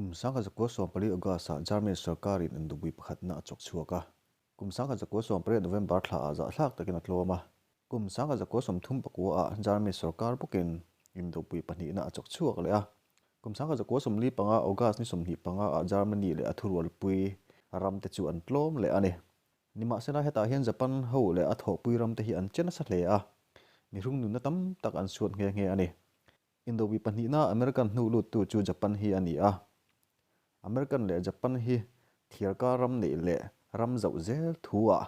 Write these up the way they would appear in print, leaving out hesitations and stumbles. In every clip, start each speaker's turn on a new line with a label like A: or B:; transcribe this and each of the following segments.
A: Kum 1914 August-ah Germany sorkarin indopui pakhatna a chawk chhuak a. Kum 1918 November thlaah zahthlak takin a tlawm a. Kum 1939-ah Germany sorkar bawkin indopui pahnihna a chawk chhuak leh a. Kum 1945 August ni 25-ah Germany leh a thurualpui ramte chu an tlawm leh a ni. Nimahsela hetah hian Japan ho leh a thawhpui ramte hi an che nasa hle a, mihring nunna tam tak an suat nghe nghe a ni. Indopui pahnihna American hnu luttu chu Japan hi a ni a. American leh Japan hi thliarkar ram neih leh ram zauh zel thu-ah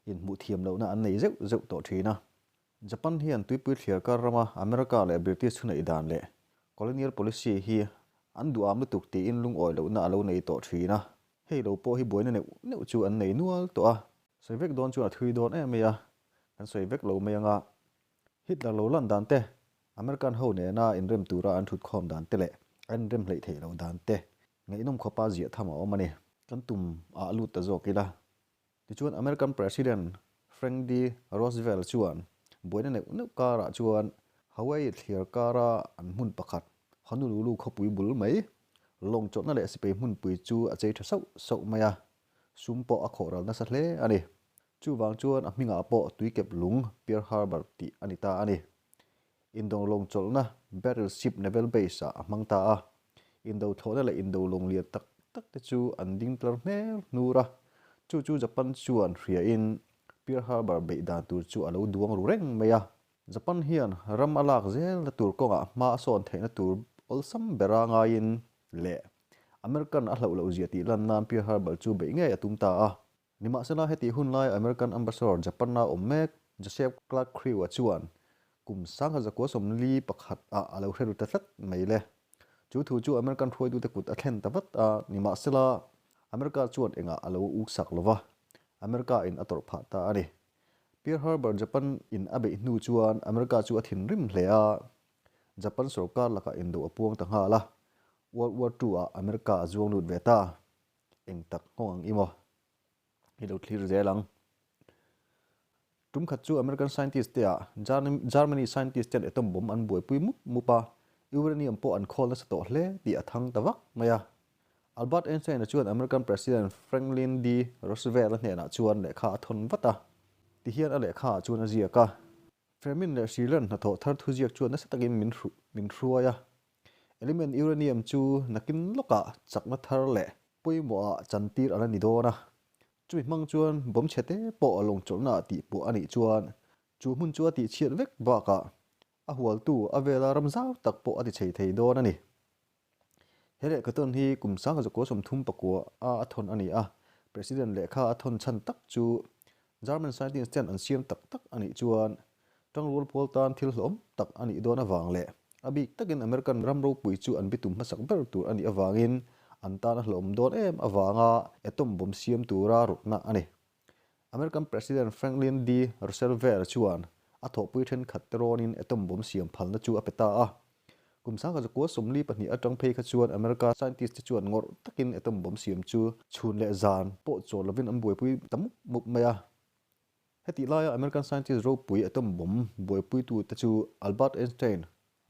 A: inhmuh thiam lohna an nei zeuh zeuh tawh thin a. Japan hian tuipui thliarkar rama America leh British thuneih dan leh colonial policy hi an duham lutuk tiin lungawi lohna a lo nei tawh thin a. Hei lo pawh hi buaina neuh neuh chu an nei nual tawh a. Sawi vek dawn chuan a thui dawn em mai a, kan sawi vek lo mai anga Hitler lo lan dan te, American ho nena inrem tura an thutkhawm dan te leh an inrem hleih theih loh dan te ngaihnawm khawpa ziah tham a awm a ni. Kan tum ah lut ta zawk ila. Tichuan American President Frank D. Roosevelt chuan buaina neuh neuh karah chuan Hawaii thliar kara an hmun pakhat Honolulu khawpui bul mai lawng chawlhna leh sipai hmunpui chu a chei tha sauh sauh mai a, sum pawh a khawhral nasa hle a ni. Chuvang chuan a hmingah pawh tuikep lung Pearl Harbor tih a ni ta a ni. Indo lawng chawlhna Battleship Naval Base ah a hmang ta a. Indo thlawhna leh indo lawng lian tak tak te chu an ding tlar hmel hnur a. Chu chu Japan chuan hriain Pearl Harbor beih dan tur chu a lo duang ru reng mai a. Japan hian ram a lak zelna tur kawngah hma a sawn theihna tur awlsam bera ngaiin leh American a hlauh loh zia tih lan nan Pearl Harbor chu beih ngei a tum ta a. Nimahsela heti hun lai American Ambassador Japan-a awm mek Joseph Clark Crew-a chuan kum 1941 ah a lo hre ru ta tlat mai le. Chu thu chu American hruaitute kut a thlen ta vat a, nimahsela America chuan engah a lo uksak lo va, America-in a tawrh phah ta a ni. Pearl Harbor Japan-in a beih hnu chuan America chu a thinrim hle a, Japan sorkar lakah indo a puang ta nghal a, World War II-ah America a zuang lut ve ta. Eng tak nghawng ang i maw? I lo thlir zel ang. Tum khat chu American scientist te ah Germany scientist ten atom bomb an buaipui mup mup a, uranium pawh an khawl nasa tawh hle tih a thang ta vak mai a. Albert Einstein-a chuan American President Franklin D. Roosevelt-a hnenah chuan lehkha a thawn vat a. Tihian a lehkha ah chuan a ziak a. Fermin leh Schiller hnathawh thar thuziak chuan nasa takin min hruai a. Element uranium chu nakin lawkah chakna thar leh pawimawhah chantir a la ni dawn a. Chumi hmang chuan bomb chhe te pawh a lawng chawlhnaah tihpuah a nih chuan chu hmun chu a tihchhiat vek bakah a hualtu a vela ram zau tak pawh a ti chei thei dawn a ni. He lehkha tawn hi kum 1939 a a thawn a ni a, President lehkha a thawn chhan tak chu German scientist ten an siam tak tak a nih chuan tangrual pawl tan thil hlawm tak a nih dawn avang leh a bik takin American ram ropui chu an bitum hmasak ber tur a nih avangin an tan a hlawm dawn em avanga atom bomb siam tura rawtna a ni. American President Franklin D. Roosevelt chuan a thawhpui thenkhat te rawnin atom bomb siam phalna chu a pe ta a. Kum 1942 atang phei kha chuan America scientist te chuan ngawrh takin atom bomb siam chu chhun leh zan pawh chawl lovin an buaipui ta mup mup mai a. Hetih laia American scientist ropui atom bomb buaipuitu te chu Albert Einstein,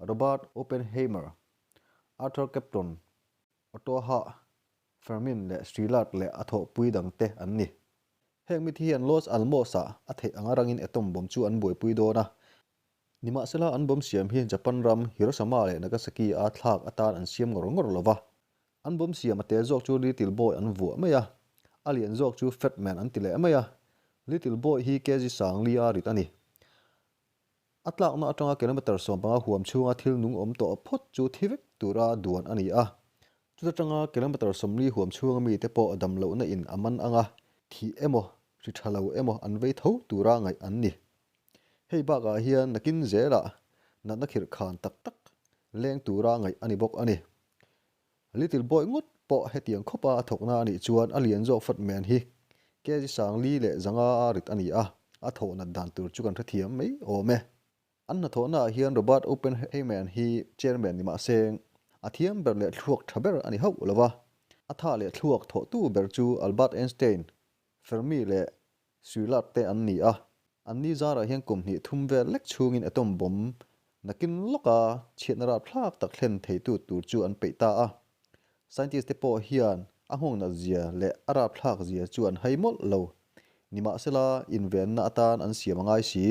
A: Robert Oppenheimer, Arthur Capton, Otto Hahn, Fermin leh Szilard leh a thawhpui dangte an ni. Heng mite hian Los Alamos-ah a theih anga rangin atom bomb chu an buaipui dawn a. Nimahsela an bomb siam hi Japan ram Hiroshima leh Nagasaki a thlak atan an siam ngawr ngawr lo va. An bomb siam a tel zawk chu Little Boy an vuah mai a, a lian zawk chu Fat Man an ti leh mai a. Little Boy hi kg sang li a rit a ni. A tlakna atanga kilometre 15 huam chhunga thil nung awm tawh phawt chu thi vek tura duan a ni a. Chuta tanga kilometre 40 huam chhunga mite pawh dam lohna in a man anga thih emaw, hri tha lo emaw an vei tho tura ngaih an ni. Hei bakah hian nakin zelah natna khirh khan tak tak leng tura ngaih a ni bawk a ni. Little Boy ngawt pawh hetiang khawpa a thawkna a nih chuan a lian zawk fat men hi kg 1000 500 a rit a ni a, a thawh nat dan tur chu kan hrethiam mai awm e. An hnathawhnaah hian Robert Oppenheimer hi chairman ni mah se a thiam ber leh thluak tha ber a ni hauh lo va, a tha leh thluak thawhtu ber chu Albert Einstein, Fermi leh Szilard te an ni a, an ni zarah hian kum hnih thum vel lek chhungin atom bomb nakin lawka chhiatna rapthlak tak thlen theitu tur chu an peih ta a. Scientist te pawh hian a nghawng nat zia leh a rapthlak zia chu an hai mawlh lo. Nimahsela, invenna atan an siam a ngai si.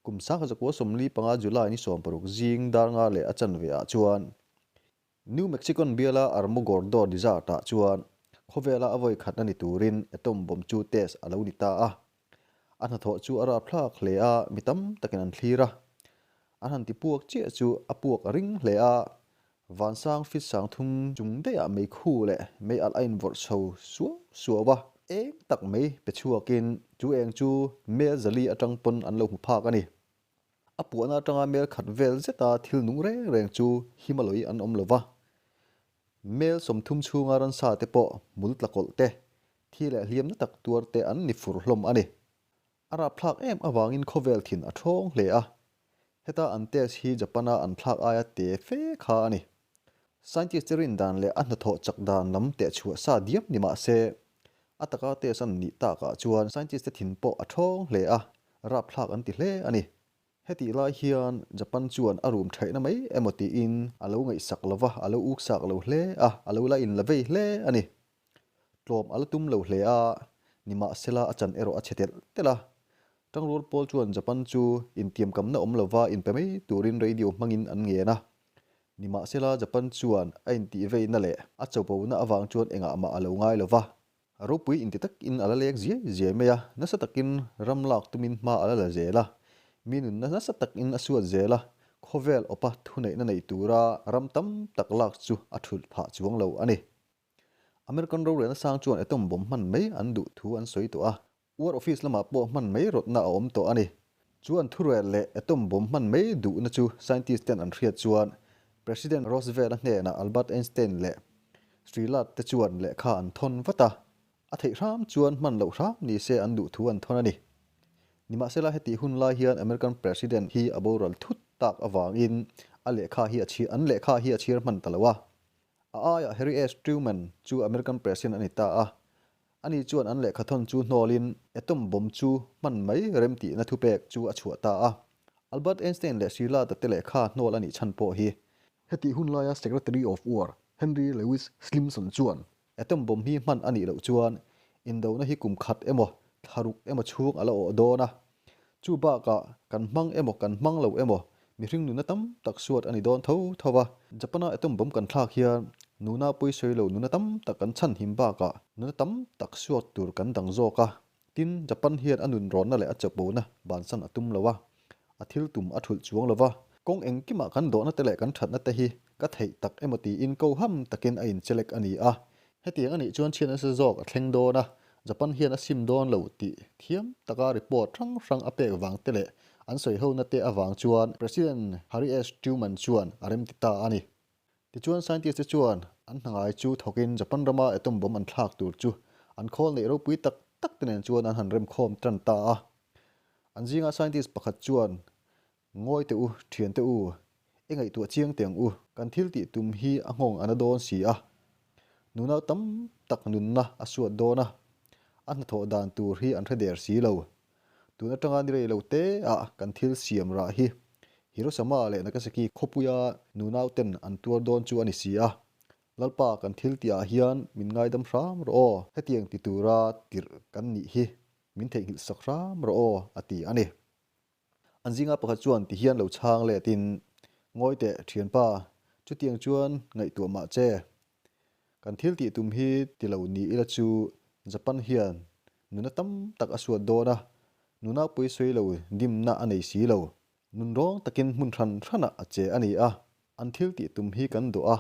A: Kum 1945 July ni 16 zing dar nga leh a chanve ah chuan New Mexican biala Armogordo Desert ah chuan khawvela a vawi khatna ni turin atom bomb chu test a lo ni ta a. A hnathawh chu a rapthlak hle a, mi tam takin an thlir a. An han ti puak chiah chu a puak a ring hle a, Vansang fit sang thum chung daihah mei khu leh mei alh a invawrh chho suau suau a. Eng tak mai pe chhuakin chu eng chu mel zali atang pawn an lo hmu phak a ni. A puahna atanga mel khat vel zeta thil nung reng reng chu Himaloi an awm lo va. Mel 30 chhunga ransa te pawh hmul tla kawlh te, thi leh hliamna tak tuar te an ni fur hlawm a ni. A rapthlak em avangin khawvel thin a thawng hle a. Heta an test hi Japan-a an thlak aia te fe kha a ni. Scientist te rin dan leh a hnathawh chak dan lam tehchhuah sa diam ni mah se, a taka test an nih takah chuan scientist te thin pawh a thawng hle a, rapthlak an ti hle a ni. Hetih lai hian Japan chuan a rum theihna mai emaw tiin a lo ngaihsak lo va, a lo uksak lo hle a, a lo la inla vei hle a ni. Tlawm a la tum lo hle a, nimahsela a chan erawh a chhe telh telh a. Tangrual pawl chuan Japan chu intiamkamna awm lova inpe mai turin radio hmangin an ngen a. Nimahsela Japan chuan a intihveina leh a chopona avang chuan engah mah a lo ngai lo va. Ropui inti takin a la leng ziai ziai mai a, nasa takin ram lak tumin hma a la la zel a. Mi nunna nasa takin a suat zel a, khawvel awpa thuneihna nei tura ram tam tak lak chu a thulh phah chuang lo a ni. American rorelna sang chuan atom bomb hman mai an duh thu an sawi tawh a, War Office lamah pawh hman mai rawtna a awm tawh a ni. Chu an thurel leh atom bomb hman mai duhna chu scientist ten an hriat chuan President Roosevelt-a hnenah Albert Einstein leh Szilard te chuan lehkha an thawn vat a, a theih hram chuan hman loh hram ni se an duh thu an thawn a ni. Nimahsela hetih hun lai hian American President hi a boral thut tak avangin a lehkha hi a chhiar an lehkha hi a chhiar hman ta lo a. A aiah Harry S. Truman chu American President a ni ta a. Ani chuan an lehkhathawn chu hnawlin atom bomb chu hman mai rem tihna thupek chu a chhuah ta a. Albert Einstein leh Szilard-a te lehkha hnawl a nih chhan pawh hi. Hetih hun laia Secretary of War Henry Lewis Slimson chuan atom bomb hi hman a nih loh chuan indona hi kum khat emaw thlaruk emaw chhung a la awh dawn a. Chu bakah kan hmang emaw kan hmang lo emaw mihring nuna tam tak suat a ni dawn tho tho va. Japan-a atom bomb kan thlak hian nuna pawisawi lo nuna tam tak kan chhan him bakah nuna tam tak suat tur kan dang zawk a. Tin, Japan hian a nun rawnna leh a chawpona bansan a tum lo a, a thil tum a thulh chuang lo va. Kawng engkimah kan dawhna te leh kan thatna te hi ka theih tak emaw tiin ko ham takin a inchelek a ni a. Hetiang a nih chuan chhiat nasa zawk a thleng dawn a, Japan hian a sim dawn lo tih thiam taka report hrang hrang a pek vang te leh an sawihona te avang chuan President Harry S. Truman chuan a remti ta a ni. Tichuan scientist te chuan an hna ngai chu thawkin Japan rama atom bomb an thlak tur chu an khawl neih ropui tak tak te nen chuan an han remkhawm tan ta a. An zinga scientist pakhat chuan Ngawi teh u, thian teh u, i ngaihtuah chiang teh ang u. Kan thil tih tum hi a nghawng a na dawn si a, nunau tam tak nunna a suat dawn a, a hnathawh dan tur hi an hre der si lo. Tun atanga ni rei lo te ah kan thil siam rah hi Hiroshima leh Nagasaki khawpuia nunau ten an tuar dawn chu a ni si a, Lalpa kan thil tih ah hian min ngaidam hram rawh aw, hetiang ti tura tirh kan nih hi min theihnghilh sak hram rawh aw a ti a ni. An zinga pakhat chuan ti hian lo chhang letin, Ngawi teh, thianpa, chutiang chuan ngaihtuah mah che. Kan thil tih tum hi ti lo ni ila chu Japan hian nuna tam tak a suat dawn a, nuna pui sawi lo dimna a nei si lo. Nun rawng takin hmun hran hranah a che a ni a, an thil tih tum hi kan dawh a,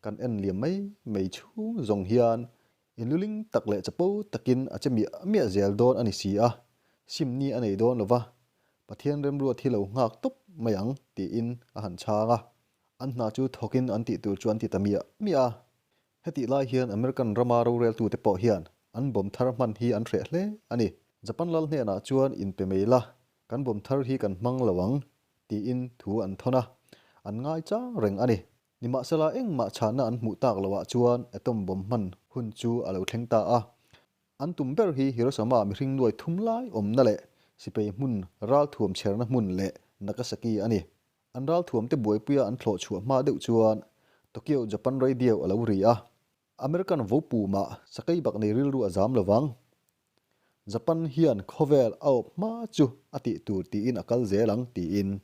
A: kan en liam mai mai chhung zawng hian Inluling tak leh chapo takin a che miah miah zel dawn a ni si a, simni a nei dawn lo va, Pathian remruat hi lo nghak tawp mai ang tiin a han chhang a. An hna chu thawkin an tih tur chu an ti ta miah miah a. Hetih lai hian American rama roreltute pawh hian an bomb thar hman hi an hreh hle a ni. Japan lal hnenah chuan inpe mai la, kan bomb thar hi kan hmang lo ang tiin thu an thawn a, an ngai chang reng a ni. Nimahsela engmah chhanna an hmuh tak loh ah chuan atom bomb hman hun chu a lo thleng ta a. An tum ber hi Hiroshima mihring nuai thum lai awmna leh sipei hmun ralthuam chherna hmun leh Nagasaki a ni. An ralthuam te buaipuia an thlawh chhuah hma deuh chuan Tokyo Japan Radio a lo ri a. American vopumah sakei bak nei rilru a zam lovang. Japan hian khawvel a awp hma chu a tih tur tiin a kal zel ang tiin.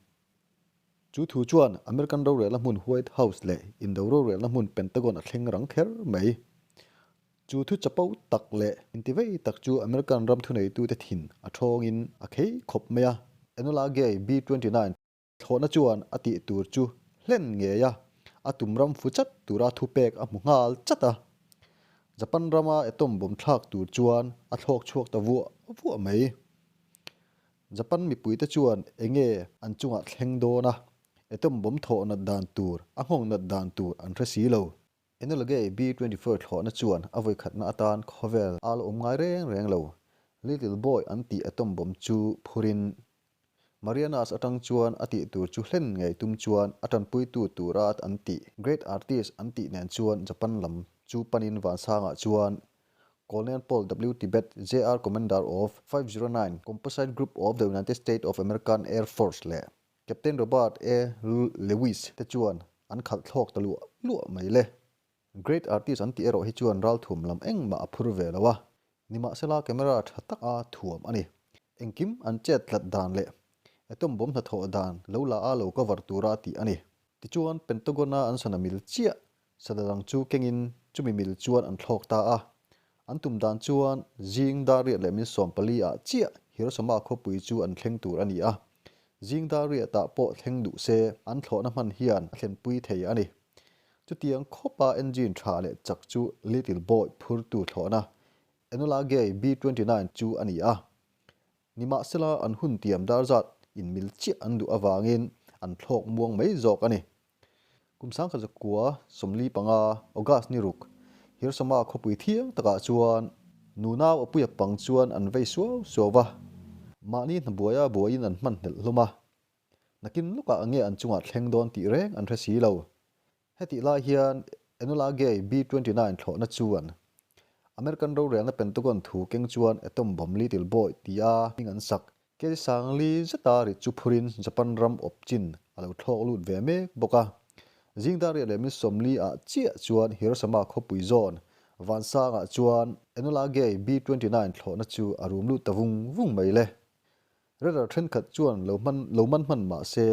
A: Chu thu chuan American rorelna hmun White House leh indo rorelna hmun Pentagon a thleng rang kher mai. Chu thu chapo tak leh intivei tak chu American ram thuneitute thin a thawngin a khei khawp mai a. Enola Gay, B-29, Thlawhna chuan a tih tur chu hlen ngei a, a tum ram fu chat tura thupek a hmu nghal chat a. Japan rama atom bomb thlak tur chuan a thlawk chhuak ta vuah vuah mai. Japan mipuite chuan enge an chungah thleng dawn a, atom bomb thawh nat dan tur, a nghawng nat dan tur an hre si lo. Enola B 24 thlawhna chuan a vawikhatna atan khawvel a la awm ngai reng reng lo. Little Boy an tih atom bomb chu phurin Marianas atang chuan a tih tur chu hlen ngei tum chuan a tanpuitu tura an tih Great Artist an tih nen chuan Japan lam chu panin Vansangah chuan Colonel Paul W Tibbets JR Commander of 509 Composite Group of the United States of American Air Force leh Captain Robert A Lewis te chuan an khalh thlawk ta luah luah mai le. Great Artist an tih erawh hi chuan ralthum lam engmah a phur ve lo a, Nimahsela camera tha taka thuam a ni. Engkim an chet tlat dan leh atom bomb hnathawh dan lo la a lo cover tura tih a ni. Tichuan Pentagon-a an sana mil chiah sana dang chu kengin chumi mil chuan an thlawk ta a. An tum dan chuan zing dar riat leh min 14 ah chiah Hiroshima khawpui chu an thleng tur a ni a. Zing dar riatah pawh thleng duh se an thlawhna hman hian a thlenpui thei a ni. Chutiang khawpa engine tha leh chak chu Little Boy phurtu thlawhna Enola Gay B-29 chu a ni a. Nimahsela an hun tiam dar zat inmil chiah an duh avangin an thlawk muang mai zawk a ni. Kum 1945 August ni ruk Hiroshima khawpui thiang takah chuan nunau a puia pang chuan an vei suau suau va, mahni hnabuaia buaiin an hman hnelh hlawm a. Nakin lawkah nge an chungah thleng dawn tih reng an hre si lo. Hetih lai hian Enola Gay B-29 thlawhna chuan American rorelna Pentagon thu keng chuan atom bomb Little Boy tia hming an sak kei sangli zeta rit chu phurin Japan ram awp chin a lo thlawk lut ve mek bawk a. Zingdar riah leh min 40 ah chiah chuan Hiroshima khawpui zawn Vansangah chuan Enola Gay B-29 thlawhna chu a rum lut ta vung vung mai le. Radar thenkhat chuan lo hman lo man hman mah se,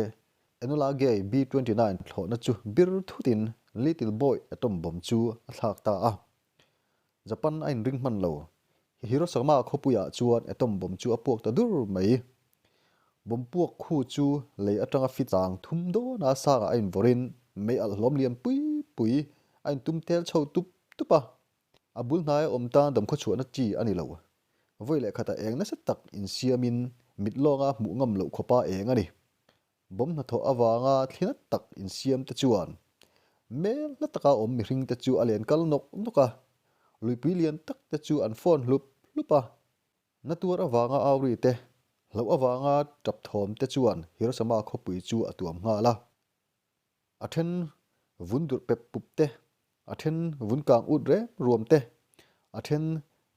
A: Enola Gay B-29 thlawhna chu bir thutin Little Boy atom bomb chu a thlak ta a. Japan a inring hman lo. Hiroshima khawpuiah chuan atom bomb chu a puak ta dur mai. Bomb puak khu chu lei atanga fit chang thum dawna sangah a invawrhin mei alh hlawm lian pui pui a intum tel chho tup tup a. A bul hnaia awm tan damkhaw chhuahna chi a ni lo. Vawi leh khatah eng nasa tak insiamin mit lawnga hmuh ngam loh khawpa eng a ni. Bomb hnathawh avanga thli nat tak insiam te chuan mel hla taka awm mihring te chu a len kal nawk nawk a, luipui lian tak te chu an phone hlup hlup a. Na tuar avanga auri te, hlauh avanga tap thawm te chuan Hiroshima khawpui chu a tuam nghal a. A then vun durh pep pup te, a then vun kang ut rem ruam te, a then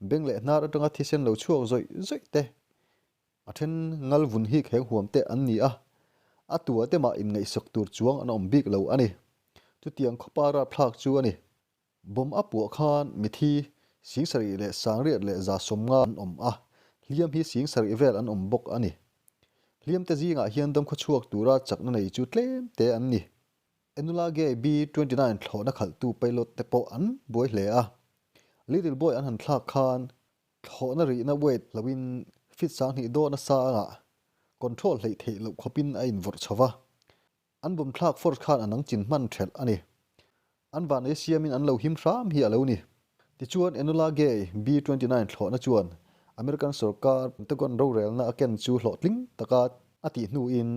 A: beng leh hnar atanga thisen lo chhuak zawih zawih te, a then ngal vun hik heng huam te an ni a, a tua te mah inngaihsak tur chuang an awm bik lo a ni. Chutiang khawpa rapthlak chu a ni. Bomb a puah khan mithi 76,150 an awm a, hliam hi 70,000 vel an awm bawk a ni. Hliam te zingah hian damkhaw chhuak tura chakna nei chu tlem te an ni. Enola Gay B-29 thlawhna khalhtu pilot te pawh an buai hle a. Little Boy an han thlak khan thlawhna rihna weight loin feet 2000 dawn a sangah control hleih theih loh khawpin a invawrh chho va. An bawm thlak force khan a nang chin hman thelh a ni. An van ei siamin an lo him hram hi a lo ni. Tichuan Enola Gay B-29 thlawhna chuan American sorkar Pentagon rorelna a ken chu hlawhtling taka a tih hnuin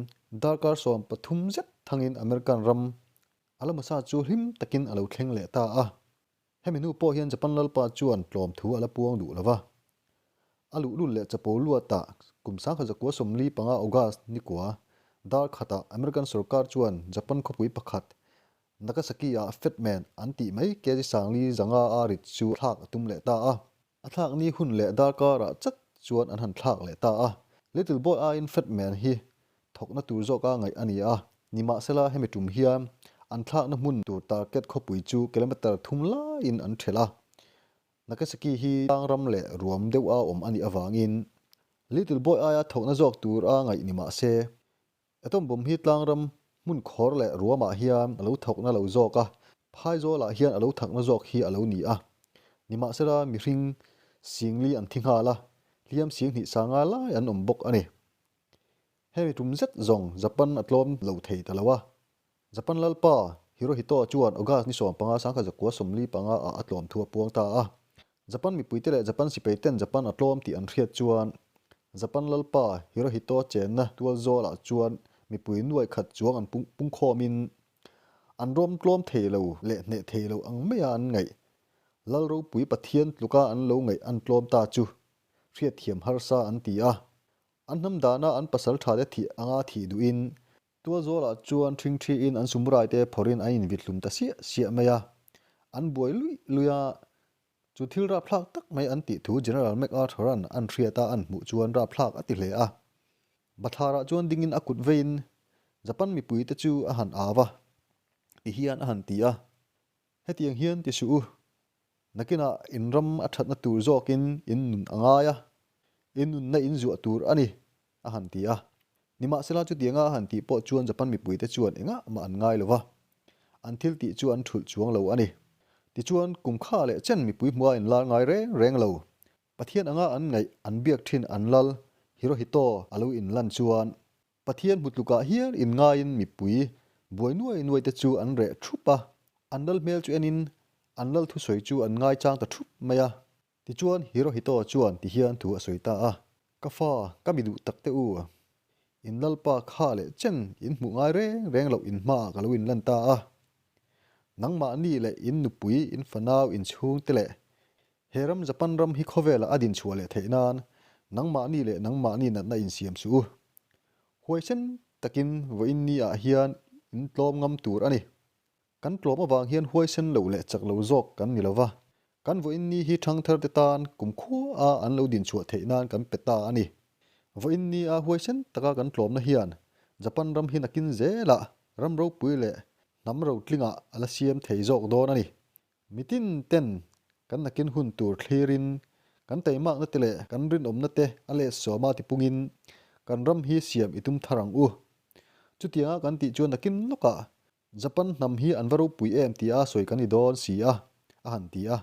A: darkar 13 zet thangin American ram Alamosa chu hlim takin a lo thleng leh ta a. Hemi hnu pawh hian Japan lalpa chuan tlawm thu a la puang duh lo va. A luhlul leh chapo luatah kum 1945 August ni kua dar khatah American sorkar chuan Japan khawpui pakhat Nagasaki-ah Fat Man an tih mai kg 45 a rit chu thlak a tum leh ta a. A thlak ni hun leh darkarah chat chuan an han thlak leh ta a. Little Boy aiin Fat Man hi thawkna tur zawka ngaih a ni a, nimahsela hemi tum hian An thlakna hmun tur target khawpui chu kilometre thum laiin an ṭhelh a. Nagasaki hi tlangram leh ruam deuh a awm a nih avangin Little Boy aia thawkna zawk tur a ngaih ni mah se, Atom bomb hi tlangram hmun khawr leh ruamah hian a lo thawkna lo zawk a, phaizawlah hian a lo thakna zawk hi a lo ni a. Nimahsela mihring singli an thi nghal a, hliam singhnih sanga lai an awm bawk a ni. Hemi tum zet zawng Japan a tlawm lo thei ta lo a. Japan lalpa Hirohito chuan August ni 15 1945 ah a tlawm thu a puang ta a. Japan mipuite leh Japan sipai ten Japan a tlawm tih an hriat chuan Japan lalpa Hirohito chenna tual zawlah chuan mipui nuai khat chuang an pungkhawmin an rawm tlawm thei lo leh hneh thei lo ang maia an ngaih Lal ropui Pathian tluka an lo ngaih an tlawm ta chu hriatthiam harsa an ti a. An hnam dana an pasal tha te thih anga thih duhin Tualzawlah chuan ṭhingṭhiin an samurai te phawrhin an invit hlum ta siah siah mai a, an buai luih luih a. Chu thil rapthlak tak mai an tih thu General MacArthur-a'n an hriat a an hmuh chuan rapthlak a ti hle a. Bathlarah chuan dingin a kut veiin Japan mipui te chu a han au a, ti hian a han ti a, Hetiang hian ti suh u, nakinah in ram a thatna tur zawkin in nun a ngai a, in nunna in zuah tur a ni, a han ti a. Nimahsela chutianga a han tih pawh chuan Japan mipuite chuan engah mah an ngai lo va, an thil tih chu an thulh chuang lo a ni. Tichuan, kum kha leh chen mipui hmua inlar ngai reng reng lo. Pathian anga an ngaih an biak thin an lal Hirohito a lo inlan chuan Pathian hmu tlukah hian inngaiin mipui buai nuai nuai te chu an reh thup a, an lal hmel chu enin an lal thusawi chu an ngaichang ta thup mai a. Tichuan Hirohito chuan ti hian thu a sawi ta a, Ka fa, ka mi duh tak te u, in lalpa kha leh chen in hmuh ngai reng reng loh in hmaah ka lo inlan ta a. Nangmahni leh in nupui, in fanau, in chhungte leh he ram Japan ram hi khawvelah a dinchhuah leh theih nan nangmahni leh nangmahni natna insiam suh u. Huaisen takin vawiin ni ah hian in tlawm ngam tur a ni. Kan tlawm avang hian huaisen lo leh chak lo zawk kan ni lo va, kan vawiin ni hi thangthar te tan kum khua a an lo dinchhuah theih nan kan pe ta a ni. Vawiin ni a huaisen taka kan tlawmna hian Japan ram hi nakin zelah ram ropui leh hnam rotlingah a la siam thei zawk dawn a ni. Mitin ten kan nakin hun tur thlirin kan teimakna te leh kan rinawmna te a let sawma tipungin kan ram hi siam i tum thar ang u. Chutianga kan tih chuan nakin lawkah Japan hnam hi an va ropui em tia sawi kan ni dawn si a, a han ti a.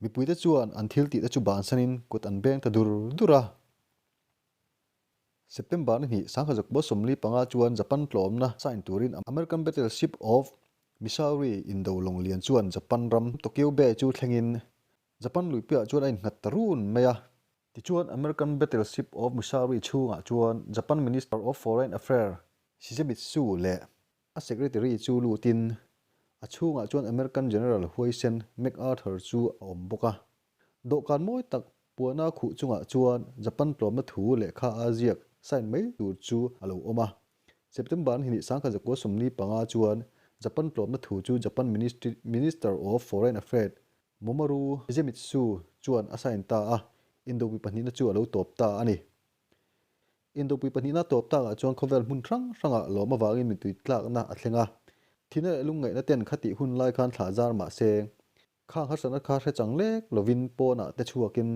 A: Mipuite chuan an thil tihte chu bansanin kut an beng ta dur dur a. September ni hnih 1945 chuan Japan tlawmna sign turin American Battleship of Missouri indo lawng lian chuan Japan ram Tokyo Bay chu thlengin Japan luipuiah chuan a innghat ta run mai a. Tichuan American Battleship of Missouri chhungah chuan Japan Minister of Foreign Affairs Shigemitsu leh A secretary chu lutin a chhungah chuan American General huaisen MacArthur chu a awm bawk a. Dawhkan mawi tak puana khuh chungah chuan Japan tlawmna thu lehkha a ziak sign mai tur chu a lo awm a. September ni hnih 1945 chuan Japan tlawmna thu chu Japan Minister of Foreign Affairs Momoru Shigemitsu chuan a sign ta a, Indopui pahnihna chu a lo tawp ta a ni. Indopui pahnihna tawp takah chuan khawvel hmun hrang hrangah lawm avangin mitui tlakna a thleng a. Thihna leh lungngaihna ten khatih hun lai khan thlah zar mah se, khang harsatna kha hre chang lek lovin pawnah te chhuakin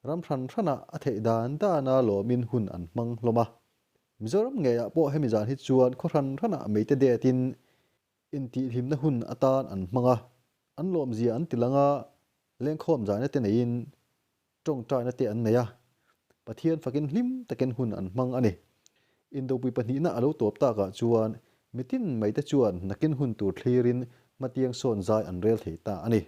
A: ram hran hranah a theih dan dana lawmin hun an hmang hlawm a. Mizoram ngeiah pawh hemi zan hi chuan khaw hran hranah meite detin intihhlimna hun atan an hmang a, an lawmzia an ti lang a, lengkhawm zaina te neiin Tawngtaina te an nei a, Pathian fakin hlim takin hun an hmang a ni. Indopui pahnihna a lo tawp takah chuan mitin maite chuan nakin hun tur thlirin hmatiang sawn zai an rel thei ta a ni.